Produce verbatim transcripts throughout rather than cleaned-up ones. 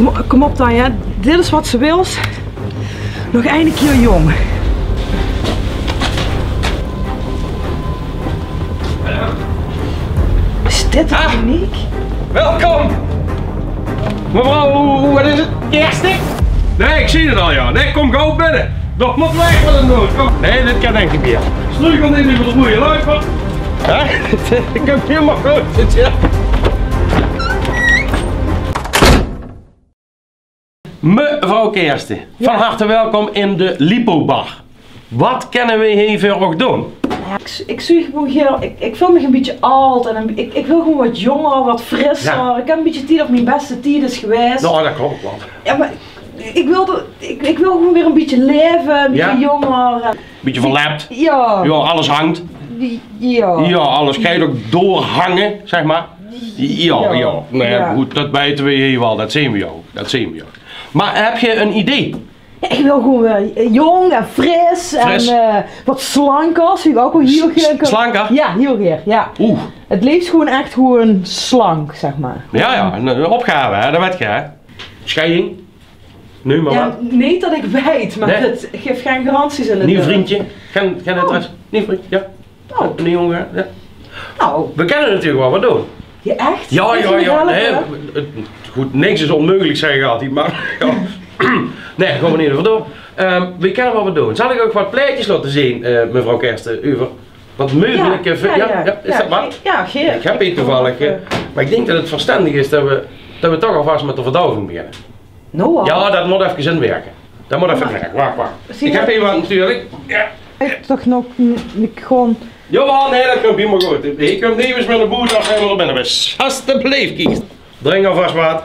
Mo-, kom op dan, ja. Dit is wat ze wils. Nog eine kier jóng. Is dit de kliniek? Welkom! Mevrouw, hoe, hoe, wat is het? Kerst? Nee, ik zie het al, ja. Nee, kom gauw binnen. Nog moet weg wat het nood. Kom. Nee, dit kan echt niet meer. Sluug al niet over de goede luiper. Hè? Ik heb helemaal goed. Ja. Mevrouw Kersten, van harte welkom in de Lipobar. Wat kinne we hie veur uch doon? Ja, ik, ik zuug gewoon hier, ik, ik voel mich een bietje ald en een, ik, ik wil gewoon wat jonger, wat frisser. Ja. Ik heb een bietje tied of mijn beste tied is geweest. Nou, dat klopt wel. Ja, maar ik wil, dat- ik, ik wil gewoon weer een bietje leven, een bietje jonger. Bietje verlept. Ja. Ja, alles hangt. Ja. Ja, alles geit ook doorhangen, zeg maar. Ja, ja. Nee, goed, dat weten we hier wel. Dat zien we ook. Dat zien we ook. Maar heb je een idee? Ja, ik wil gewoon weer jong en fris en eh, wat slanker. Zie ik ook wel heel graag. Slanker? Ja, heel graag. Ja. Oeh. Het liefst gewoon echt gewoon slank, zeg maar. Ja, ja, een, een opgave, hè? Dat weet je, hè? Scheiding? Neem maar wat. Nee, dat ik weet, maar het geeft geen garanties in het. Nieuw vriendje? Geen, geen interesse? Nieuw vriendje, ja. Oh. Een jongen, ja. Nou. We kunnen natuurlijk wel wat doen. Ja, echt? Ja, ja, ja. Nee, het- goed, niks is onmogelijk, zeg ik altijd, maar ja. Nee, gaan we niet even door. Ehm, we kunnen wel wat doen. Zal ik ook wat plaatjes laten zien, eh, mevrouw Kersten, over wat mogelijke... Ja, ja, ja, is dat wat? Ja, ik heb hier toevallig, eh, maar ik denk dat het verstandig is dat we, dat we toch alvast met de verdoving beginnen. Nou al? Ja, dat moet even inwerken. Dat moet even werken. Wacht, wacht. Ik heb hier wat natuurlijk. Ja. Toch nog niet gewoon. Jawel, nee, dat komt helemaal goed. Ik kom nevens met een boer nog helemaal binnen. Alsjeblieft, kies. Drink alvast wat.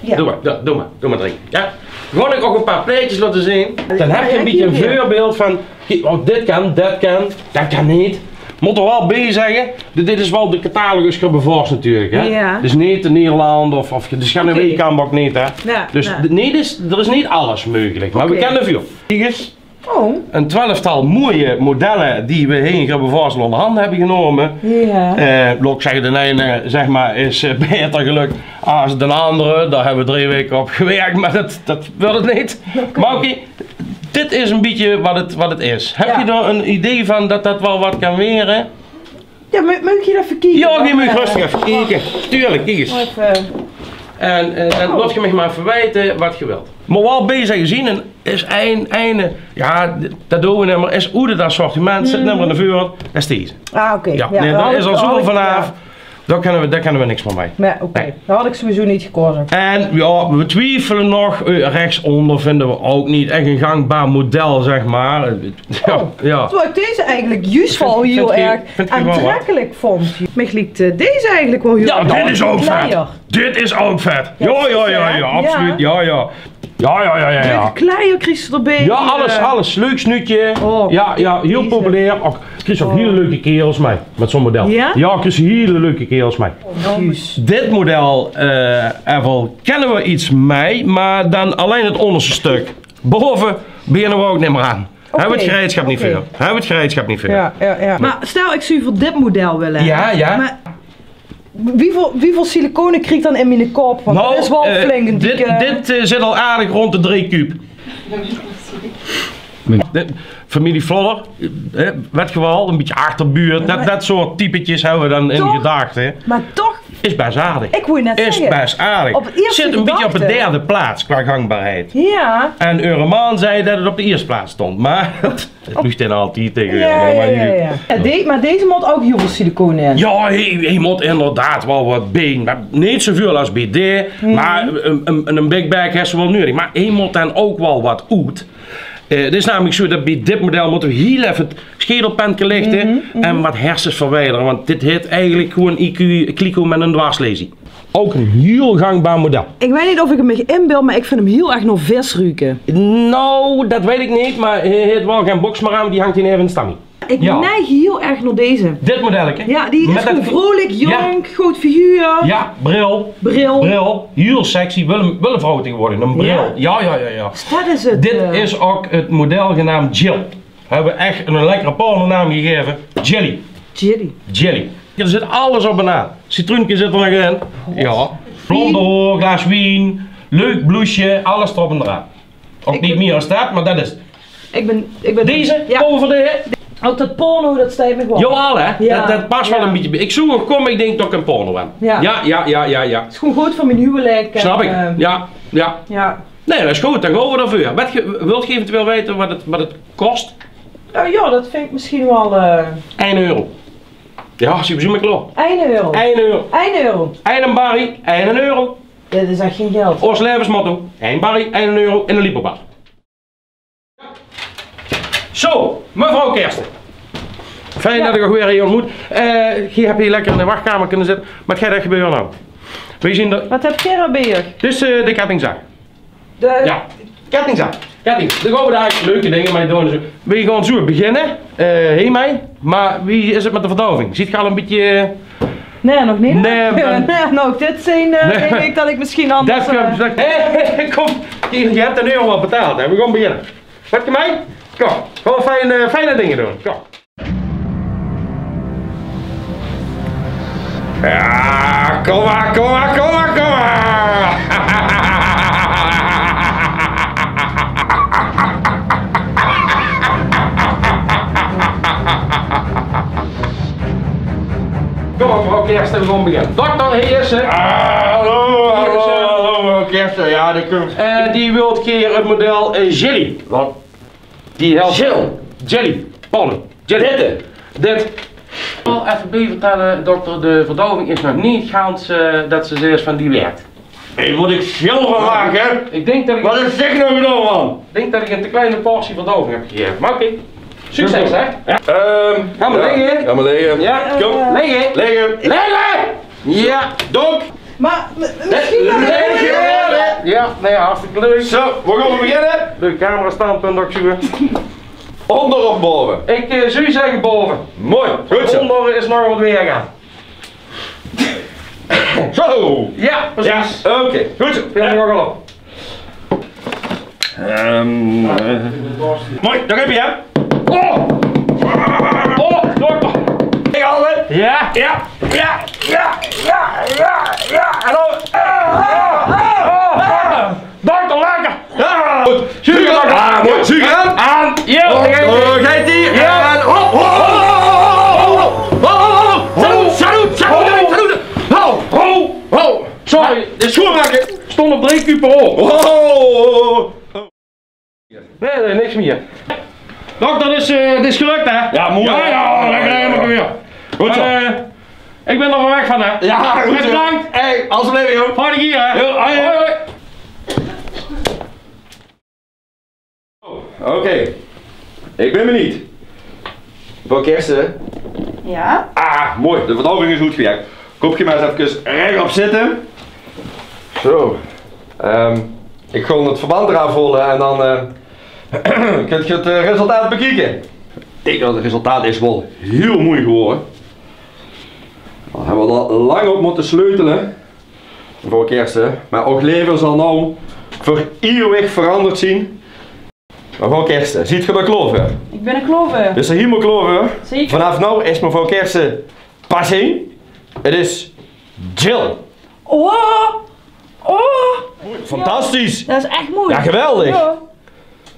Ja. Doe maar, doe, doe maar, doe maar drinken. Ja. Gewoon ook een paar plaatjes laten zien. Dan heb je een beetje een voorbeeld van, kijk, oh, dit kan, dat kan, dat kan niet. Moet er wel bij zeggen, dit, dit is wel de catalogus Gebbevors natuurlijk, hè? Ja. Dus niet in Nederland of, of dus geen weekendbak niet, hè? Ja, dus ja. Nee, dus, er is niet alles mogelijk, maar we kunnen veel. Kijk eens. Oh. Een twelftal mooie modellen die we hier in Gebbevors onder handen hebben genomen. Ja. Eh, laat ik zeggen, de ene, zeg maar, is eh, beter gelukt als de andere. Daar hebben we drie weken op gewerkt, maar dat, dat wil het niet. Oké. Maar oké, dit is een beetje wat het, wat het is. Heb je daar een idee van dat dat wel wat kan weren? Ja, maar moet ik hier even kijken? Ja, dan, eh, rustig even kijken. Tuurlijk, kijk eens. Even. En eh, dan laat je mij maar verwijten wat je wilt. Maar wel bezig gezien en is een, een, ja, dat doen we niet meer. Is hoe het assortiment zit, neem maar naar voren. Dat is deze. Ah, oké. Ja, nee, daar is al zoveel vanaf. Daar kunnen we, daar kunnen we niks meer mee. Nee, oké. Nee. Dat had ik sowieso niet gekozen. En ja, we twijfelen nog. Eh, rechtsonder vinden we ook niet echt een gangbaar model, zeg maar. Ja, ja. Terwijl ik deze eigenlijk juist wel heel erg aantrekkelijk vond. Mij lijkt eh, deze eigenlijk wel heel erg. Ja, dit is ook vet. Dit is ook vet. Ja, ja, ja, ja, absoluut. Ja, ja. Ja, ja, ja, ja. Leuke kleier krijg je erbij. Ja, alles, alles. Leuk snuutje. Ja, ja, heel populair. Och, krijg je ook hele leuke kerels mee met zo'n model. Ja? Ja, krijg je hele leuke kerels mee. Dit model, eh, Evel, kennen we iets mee, maar dan alleen het onderste stuk. Boven beginnen we ook niet meer aan. Hebben we het gereedschap niet voor. Hebben we het gereedschap niet voor. Ja, ja, ja. Maar stel, ik zou voor dit model willen. Ja, ja. Maar wieviel, wieviel siliconen krijg ik dan in mijn kop? Want dat is wel eh, flink een dikke. Dit, dit eh, zit al aardig rond de drie kuub. De familie Flodder, hè, weet je wel, een beetje achterbuurt, dat, dat soort typetjes hebben we dan in gedachten. Maar toch, is best aardig. Ik wou net zeggen, is best aardig. Zit een beetje op de derde plaats qua gangbaarheid. Ja. En eure man zei dat het op de eerste plaats stond, maar het ligt in altijd tegen. Ja, ja, ja, ja. En de-, maar deze moet ook heel veel siliconen in. Ja, hij, hij moet inderdaad wel wat been. Maar niet zoveel als bij de, maar een, een, een big bag is wel nodig. Maar hij moet dan ook wel wat oet. Eh, het is namelijk zo dat bij dit model moeten we heel even het schedelpenke lichten en wat hersens verwijderen. Want dit heeft eigenlijk gewoon I Q kliko met een dwarslesie. Ook een heel gangbaar model. Ik weet niet of ik het me inbeeld, maar ik vind hem heel erg naar vis ruiken. Nou, dat weet ik niet, maar hij heeft wel geen box meer aan, want die hangt hier even in de stammy. Ik neig heel erg naar deze. Dit modelletje. Ja, die is gewoon vrolijk, jong, goed figuur. Ja, bril. Bril. Bril. Heel sexy. Wel een, wel een vrouw tegenwoordig. Een bril. Ja? Ja, ja, ja, ja. Dat is het. Dit eh, is ook het model genaamd Jill. Hebben we echt een lekkere pornonaam gegeven. Jilly. Jilly. Jilly. Er zit alles op en aan. Citroentje zit er nog in. Ja. Blond haor, glaas wien, leuk bloesje, alles d'rop en d'raan. Ouch neet mie es det, mer det is 't. Ich bön, ich bön... Deze, ja. Kómme veur de... Ouch det porno, det steit mich waal. Jawaal, hè? Ja. Det, det pas waal ein bietje bie. Ich zoog 'm kómme, ich dink, det kan porno waere. Ja. Ja, ja, ja, ja, ja. Is gewoen good veur mien huwelik en, eh, ja, ja. Snap ich. Nae, det is good, dan gaon v'r d'rveur. Wèt geer, wilt geer eventueel weite waat 't, waat 't kos? Eh, ja, det vinj ich mesjien waal, eh, ein euro. Ja, zie, zie mer klaor. Ein euro. Ein euro. Ein euro. Ein Barry, ein euro. Dit is ech gein geld. Ós laevesmotto: ein Barry, ein euro in de Lipobar. Zo, mevrouw Kersten. Fijn det ich uch weer hie óntmoet. Eh, geer höb hie lekker in de wachtkamer kónne zitte. Mer 't geit ech gebeure noe. Veer zeen d'r... Waat höb geer hie bie uch? Dit is, eh, de kettingzaag. De... Ja, kettingzaag. Ketting. Dan gaon v'r dao leuke dinger mei doon en zo. Veer gaon zo beginne, eh, hie mei. Mer wie is 't mit de verdoaving? Zeet geer al ein bietje... Nae, nog neet. Nae, dan... Nae, noe, dit zeen, eh, dink ich det ich mesjien anders, eh... Hé, hé, kóm. Geer, geer höb ein euro al betaald, hè. Veer gaon beginne. Waat geer mei? Kóm, gewoon fijn, eh, fijne dinger doon. Kóm. Ja, kóm mer, kóm mer, kóm mer, kóm mer. Kóm mer, mevrouw Kersten, veer gaon beginne. Dokter, hie is ze. Ah, hallo, hallo, hallo, mevrouw Kersten. Ja, die kump. Eh, die wilt geer 't model, eh, Jilly. Waat? Die helpt... Jill. Jilly. Pollen. Jilly. Dit. Dit. Ich wil effe bie vertèlle, dokter, de verdoaving is nog neet gans, eh, det ze zègk van die wert. Hé, mót ich sjil van make? Ich dink det ich... Waat is dit noe weer, man? Ich dink det ich ein te klein portie verdoaving höb gegaeve. Mer oké. Succes, hè? Ja. Ehm, gaon mer ligke. Gaon mer ligke. Ja. Kóm. Ligke. Ligke. Ligke! Ja. Dok. Mer m-, mesjien... Ja, nae, hartstikke leuk. Zo, veer gaon beginne. Leuk camerastandpunt ouch zo. Ónder of baove? Ich, eh, zou zègke baove. Mooi, good zo. Ónder is nog waat wiejer. Zo. Ja, precies. Ja, oké, good zo. Veer gaon nog al op. Ehm, eh. Mooi, dao höb ich 'm, hè? Oh! Oh, dokter! Ich haol 't. Ja? Ja, ja, ja, ja, ja, ja. Hallo. Oh, oh, oh, dokter. Dokter, lekker. Ja. Good. Zuug aan. Ah, mooi. Zuug aan. Aan. Ja, oh, dao geit ie. Ja. En hop, hop, hop. Salut, salut, salut, salut. Ho, ho, ho. Sorry, dit is... Sjoonmake. Stóng op drie kuub per oor. Oh. Nae, nae, niks mie. Dokter, dit is, eh, dit is gelök, hè? Ja, mooi, hè? Ja, lekker, hè, mer weer. Good zo. Mer, eh, ich bön d'r waal weg van, hè? Ja, good zo. Bedank. Hey, alsjeblieft, jóng. Volgende kier, hè? Jo, hoi, hoi. Oké, ich bön benuujd. Mevrouw Kersten? Ja? Ah, mooi. De verdoaving is good gewirk. Kómp geer mer ins effe rechop zitte. Zo. Ehm, ich gaon 't verband d'raaf haole en dan, eh, kónt geer 't, eh, resultaat bekieke. Ich dink det 't resultaat is waal hiel mooi gewore. Dao höbbe v'r al lang op mótte sleutele. Mevrouw Kersten, mien laeve zal noe veur iewig verangerd zeen. Mevrouw Kersten, zeet geer d'r klaor veur? Ich bön d'r klaor veur. Zeet geer hielemaol klaor veur? Zeker. Vanaaf noe is mevrouw Kersten passé. 't Is Jill. Oh! Oh! Fantastisch! Ja. Det is ech mooi. Ja, geweldig. Ja.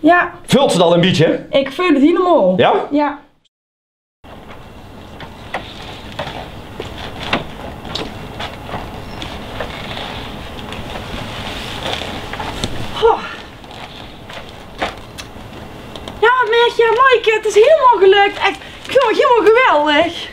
Ja. Veult geer 't al ein bietje? Ich veul 't hielemaol. Ja? Ja. Goh. Ja, waat merk geer, Maaike? 't Is hielemaol gelök. Ech, ich vinj 't hielemaol geweldig.